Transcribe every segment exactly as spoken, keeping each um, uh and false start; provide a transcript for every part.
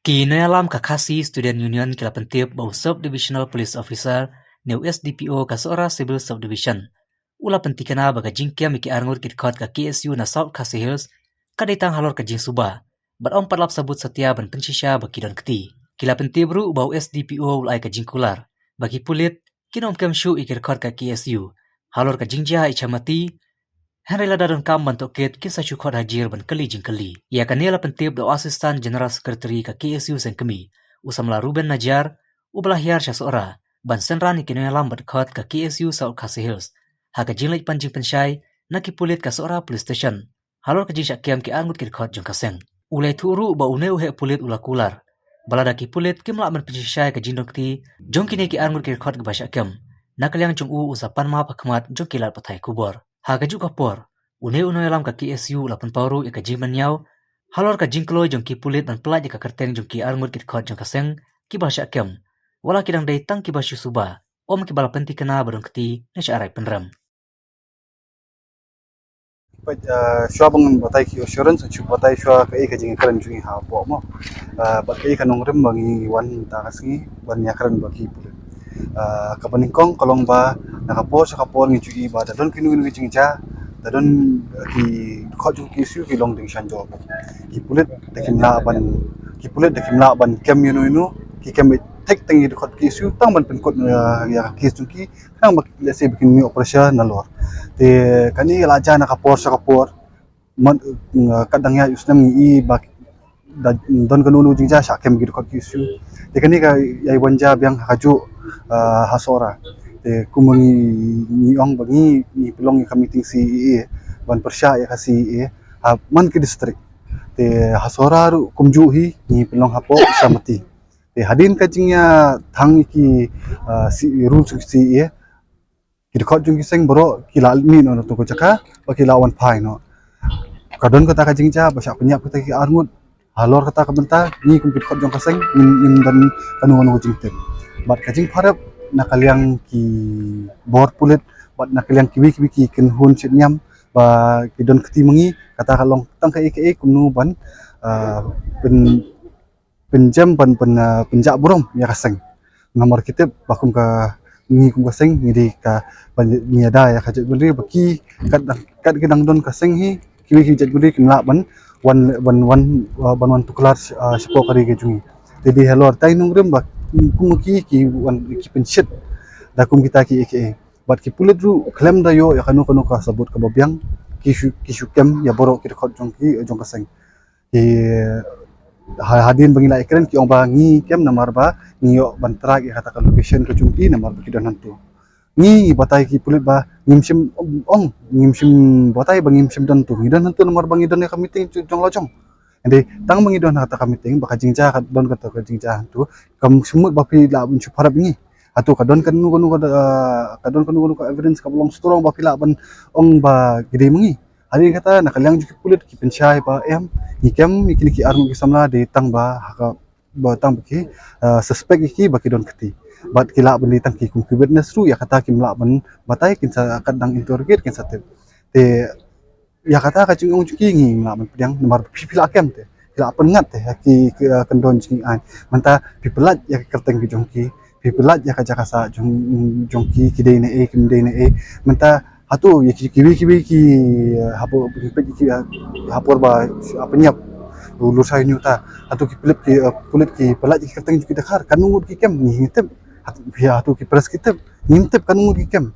Ki nongïalam ka Khasi Student Union ki la pyntip ba u Sub Divisional Police Officer ne u S D P O ka Sohra Civil Subdivision u la pyntikna ba ka jingkem ïa ki arngut ki dkhot ka K S U na South Khasi Hills ka dei tang halor ka jingsuba bad ym pat lap sabut satia ban pynshisha ba ki don kti. Ki la pyntip ruh ba u S D P O u la ai ka jingkular ba ki pulit kin ym kem shuh ïa ki dkhot ka K S U halor ka jingjia icha mati. Hynrei lada donkam ban tohkit kin sa shu khot hajir ban kylli jingkylli. Ïa kane la pyntip da u Assistant General Secretary ka K S U Seng Kmie, u samla Ruben Najiar, uba la hiar sha Sohra ban synran ïa ki nongïalam ba dkhot ka K S U South Khasi Hills ha ka jingleit pan jingpynshai na ki pulit ka Sohra Police Station halor ka jingshah kem ki arngut ki dkhot jong ka seng. U la ïathuh ruh ba une u heh pulit u la kular ba lada ki pulit kim lah ban pynshisha ïa ka jingdon kti jong kine ki arngut ki dkhot kiba shah kem, na ka liang jong u u sa pan map ha khmat jong ki lad pathai khubor. Ha kajuh ka por, une u nongïalam ka K S U u la pynpaw ruh ïa ka jingmynñiaw halor ka jingkloi jong ki pulit ban pyllait ïa ka kyrteng jong ki arngut ki dkhot jong ka seng kiba shah kem, wat la ki dang dei tang kiba shu suba, ym kiba la pyntikna ba don kti ne shah rai pynrem. Peit, ah, shuwa ba ngan batai ki assurance, shu batai shuwa kaei ka jingkren jong ngi hapoh mo. Ah, bad kaei ka nongrim ba ngi wan mynta ka sngi ban ïakren bad ki pulit. Ah, kaba nyngkong ka long ba na ka por sha ka por ngi ju i ba da don kino kino ki jingjia, da don, eh, ki dkhot jong ki K S U ki long ding shan jop. Ki pulit da kim lah ban, ki pulit da kim lah ban kem ïano ïano, ki kem beit thik tang ïa ki dkhot ki K S U tang ban pynkut, eh, ïa ka case jong ki, khnang ba lehse ba kin mih operation nalor. Te kane la jia na ka por sha ka por. Man, eh, kat dang ïaid u snem ngi i ba da don kano kano jingjia shah kem ki dkhot ki K S U. Te kane ka ïai wan jia biang ha kajuh, eh, ha Sohra. Te kumba ngi, ngi ong ba ngi, ngi pynlong ïa ka meeting C A A ban pyrshah ïa ka C A A ha man ki district. Te ha Sohra ruh kumjuh hi ngi pynlong hapoh Shamati. Te hadien ka jingïathang ïa ki, ah, C, rules C A A, ki dkhot jong ki seng baroh ki la mih noh na tu ka jaka, ba ki la wan phai noh. Ka don kata ka jingjia ba shah pynïap kita ki arngut. Halor kata ka bynta ngi kum ki dkhot jong ka seng ngim, ngim don kano kano ka jingtip. Bad ka jingpharep na ka liang ki bor pulit bad na ka liang kiwei kiwei ki kynhun shit niam ba ki don kti ma ngi, kata ka long tang kaei kaei kumno ban, ah, pyn pynjem ban pyn, ah, pynjah burom ïa ka seng. Namar ki tip ba kum ka, ngi kum ka seng ngi dei ka ban ngi ïada ïa ka jaitbynriew ba ki kat dang, kat ki dang don ka seng hi kiwei ki jaitbynriew kim lah ban wan, ban wan, ah, ban wan tuklar, ah, shapoh ka ri ka jong ngi. Te dei halor tai nongrim ba kum ki, ki wan ki pynshit da kum kita ki A K A. Bad ki pulit ruh khlem da ïoh ïa kano kano ka sabut kaba biang ki shu, ki shu kem ïa baroh ki dkhot jong ki, jong ka seng. Ki ha-, hadien ba ngi la ïakren ki ong ba ngi kem namar ba ngi ïoh ban track ïa kata ka location ka jong ki namar ba ki don hangto. Ngi batai ki pulit ba ngim shym ong, ngim shym batai ba ngim shym don hangto. Ngi don hangto namar ba ngi don ïa ka meeting jong la jong. Hynrei tang ba ngi don ha kata ka meeting ba ka jingjia ka don kata ka jingjia hangto, kam shu mut ba phi lah ban shu pharap ïa ngi. Hato ka don kano kano ka, ah, ka don kano kano ka evidence kaba long strong ba phi lah ban ong ba ki dei ma ngi. Hadien kata na ka liang jong ki pulit ki pynshai ba em, ngi kem ïa kine ki arngut ki samla dei tang ba ha ka, ba tang ba ki, ah, suspect ïa ki ba ki don kti. Bad ki lah ban dei tang ki kum ki witness ruh ïa kata kim lah ban batai, kin sa kat dang interrogate kin sa tip. Te ïa kata ka jingong jong ki ngim lah ban pdiang namar phi, phi lah kem te, phi lah pynngat te ha ki, ki, ah, kyndon jingaiñ. Mynta phi pyllait ïa ka kyrteng ka jong ki, phi pyllait ïa ka jaka sah jong, jong ki, ki dei ne ei, kim dei ne ei. Mynta hato ïa ki, kiwei kiwei ki, ah, hapoh, ki peit ki, ah, ha por ba, ah, pynïap u Lushai Nyuta, hato ki pulit ki, ah, pulit ki pyllait ïa ka kyrteng jong ki Dkhar, kano ngut ki kem, ngi, ngi tip. Hat-, ïa, hato ki press ki tip, ngim tip kano ngut ki kem.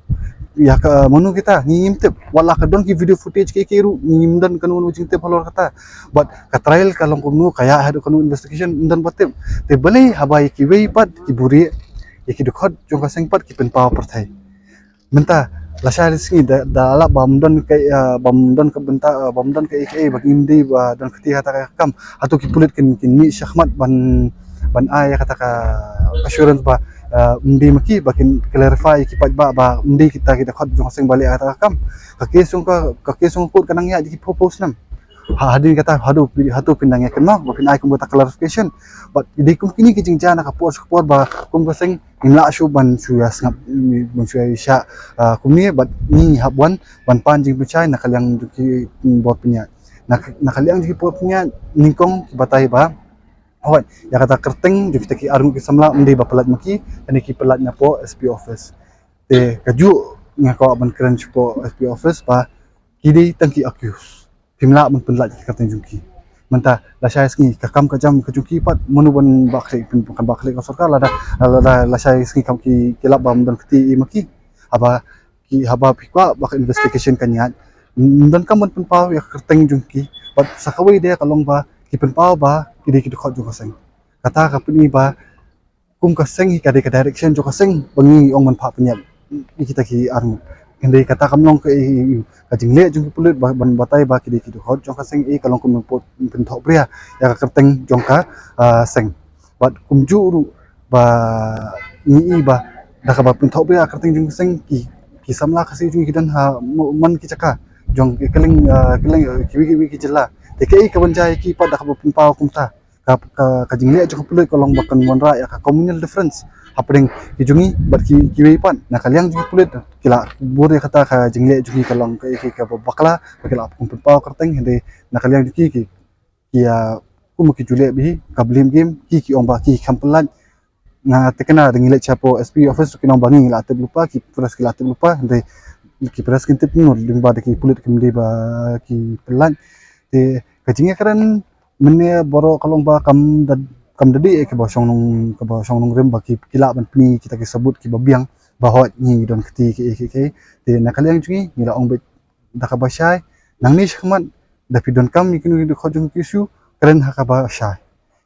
Ïa ka, mano kita, ngim tip. Wat la ka don ki video footage ki, ki ruh, ngim don kano kano jingtip halor kata. Bad ka trial ka long kumno, ka ïa haduh kano investigation, ym don ba tip. Te balei haba ïa kiwei pat ki buhrieh, ïa ki dkhot jong ka seng pat ki pynpaw pyrthei. Mynta lashai la sngi da, da lap ba ym don ka, eh, ba ym don ka bynta, eh, ba ym don ka, eh, eh, ba ngim dei ba don kti ha kata ka kam. Hato ki pulit kin, kin mih shakhmat ban, ban ai kata ka assurance ba, eh, ym dei ma ki, ba kin clarify ki paidbah ba ym dei kita ki dkhot jong ka seng ba leh ha kata ka kam. Ka case jong ka, ka case jong ka court ka nang ïaid ki phew phew snem. Ha, hadien kata haduh phi, hato phin dang ïa kynmaw ba phin ai kum kata clarification. Bad dei kum kine ki jingjia na ka por sha ka por ba kum ka seng ngim lah shuh ban shu ïa sngap, ban shu ïa shah, ah, kumne bad ngi hap wan ban pan jingpynshai na ka liang jong ki bor pynïaid. Na, na ka liang jong ki bor pynïaid nyngkong ki batai ba Hooid, ïa kata kyrteng jong kita ki arngut ki samla ym dei ba pyllait ma ki, kane ki pyllait napoh S P office. Te kajuh nga kwah ban kren shapoh S P office ba ki dei tang ki accused. Phim lah ban pynlait ïa ka kyrteng jong ki. Mynta lashai sngi ka kam ka jam ka jong ki pat, mano ban bah khlieh, pyn, pyn, bah khlieh ka sorkar lada, lada lashai sngi kam ki, ki lap ba ym don kti ei ma ki. Haba ki, haba phi kwah ba ka investigation kan ïaid, ym donkam ban pynpaw ïa ka kyrteng jong ki. Bad sa kawei de ka long ba ki pynpaw ba ki dei ki dkhot jong ka seng. Kata ka pyni ba kum ka seng hi ka dei ka direction jong ka seng ba ngi ong ban phah pynïap ïa kita ki arngut. Hynrei kata kam long ka, ka jingleh jong ki pulit ba, ban batai ba ki dei ki dkhot jong ka seng, eh, ka long kum pyn, pynthohbria ïa ka kyrteng jong ka, ah, seng. Bad kumjuh ruh ba ngi i ba da kaba pynthohbria ïa ka kyrteng jong ka seng, ki, ki samla Khasi jong ngi ki don ha mo-, man ki jaka jong ki kylleng, ah, kylleng, ah, kiwei kiwei ki jylla. Te kaei kaban jia ïa ki pat da kaba pynpaw kumta? Ka, ka, ka jingleh jong ka pulit ka long ba kan wanrah ïa ka communal difference hapdeng ki jong ngi bad ki, kiwei pat. Na ka liang jong ki pulit ki la bud ïa kata, ka jingleh jong ngi ka long ka, ka, kaba bakla, ba ki la pynpaw kyrteng, hynrei na ka liang jong ki, ki, ki, ah, kum ki ju leh bha hi ka blame game, ki, ki ong ba ki kham pyllait. Nga tikna da ngi leit shapoh S P office, ki ong ba ngi la tip lypa, ki press ki la tip lypa, hynrei ki press kin tip kumno lyngba da ki pulit, kim dei ba ki pyllait. Te ka jingïakren mynne baroh ka long ba kam da, kam da dei eh kaba shong nong, kaba shong nongrim ba ki, ki lah ban pyni kita ki sabut kiba biang ba hooid ngi don kti kiei kiei. Te na ka liang jong ngi, ngi la ong beit da kaba shai, nangne shakhmat da phi donkam ïa kino kino ki dkhot jong ki issue, kren ha kaba shai.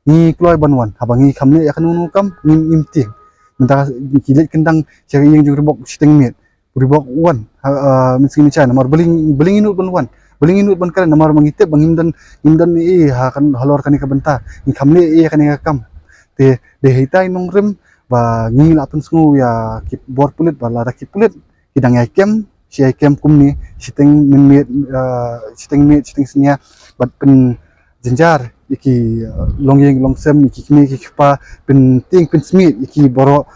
Ngi kloi ban wan, haba ngi kham leh ïa kano kano kam, ngim, ngim tieng. Mynta ki leit kyndang sha ka ïing jong u Riewbok shiteng miet. U Riewbok wan, ha, ah, mynsngi mynshai, namar balei, balei ngi nud ban wan, balei ngi nud ban kren, namar ma ngi tip ba ngim don, ngim don ei ei ha kan, halor kane ka bynta, ngi kham leh ei ei ha kane ka kam. Te dei hangtai nongrim ba ngi la pynsngew ïa ki bor pulit ba lada ki pulit ki dang ïai kem, shi ïai kem kumne shiteng mynmiet, ah, shiteng miet, shiteng synñia, bad pynjynjar ïa ki, ah, longïing longsem, ïa ki kmie ki kpa, pyntieng pynsmiej ïa ki baroh.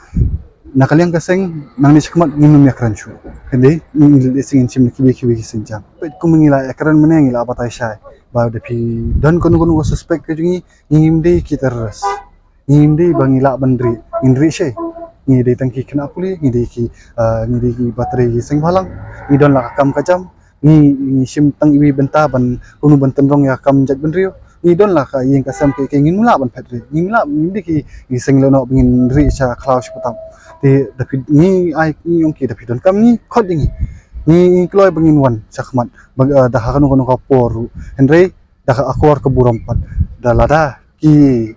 Na ka liang ka seng, nangne shakhmat ngin ym ïakren shuh. Hynrei ngi, ngi leit sngewsih na kiwei kiwei ki sienjam. Peit kum ngi la ïakren mynne, ngi la batai shai ba da phi don kano kano ka suspect ka jong ngi, ngim dei ki terrorist. Ngim dei ba ngi lah ban rieh, ngin rieh shai. Ngi dei tang ki khynnah pule, ngi dei ki, ah, ngi dei kiba trei ki seng bhalang. Ngi don la ka kam ka jam, ngi, ngi shim tang iwei i bynta ban, kumno ban tynrong ïa ka kam jaitbynriew. Ngi don la ka ïing ka sem, kaei kaei, ngim lah ban phet rieh. Ngim lah, ngim dei ki, ki seng lehnoh ba ngin rieh sha khlaw sha pathap. Te da phi, ngi ai, ngi ong ki, da phi donkam ngi, khot ïa ngi. Ngi, ngi kloi ba ngin wan shakhmat, ba, ah, da ha kano kano ka por ruh. Hynrei da ka akor ka burom pat. Da lada ki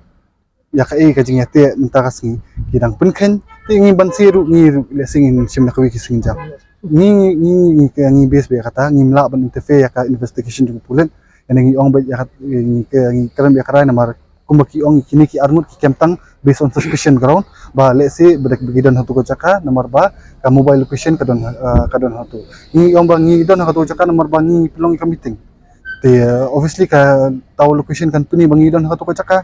ïa kaei ka jingïateh mynta ka sngi ki dang pynkheiñ, te ngi ban siew ruh, ngi ruh lehse ngin shim na kawei ki sienjam. Ngi, ngi, ngi, ngi, ngi base bha ïa kata, ngim lah ban interfere ïa ka investigation jong ka pulit. Ïa ngi ong beit ïa kat, ngi, ngi kren beit ïa ka rai, namar kumba ki ong, kine ki arngut ki kem tang based on suspicion ground, ba lehse ba da, ba ki don hato ka jaka, namar ba ka mobile location ka don, ah, ka don hato. Ngi ong ba ngi don hato ka jaka namar ba ngi pynlong ïa ka meeting. Te, ah, obviously ka tower location kan pyni ba ngi don hato ka jaka.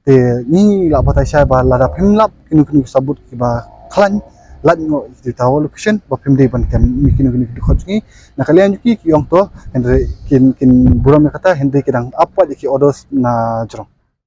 Te ngi la batai shai ba lada phim lap kino kino ki sabut kiba khlaiñ, lait noh ïa ki tower location, ba phim dei ban kem ïa kino kino ki dkhot jong ngi. Na ka liang jong ki, ki ong to, hynrei kin, kin burom ïa kata, hynrei ki dang ap pat ïa ki orders na jrong.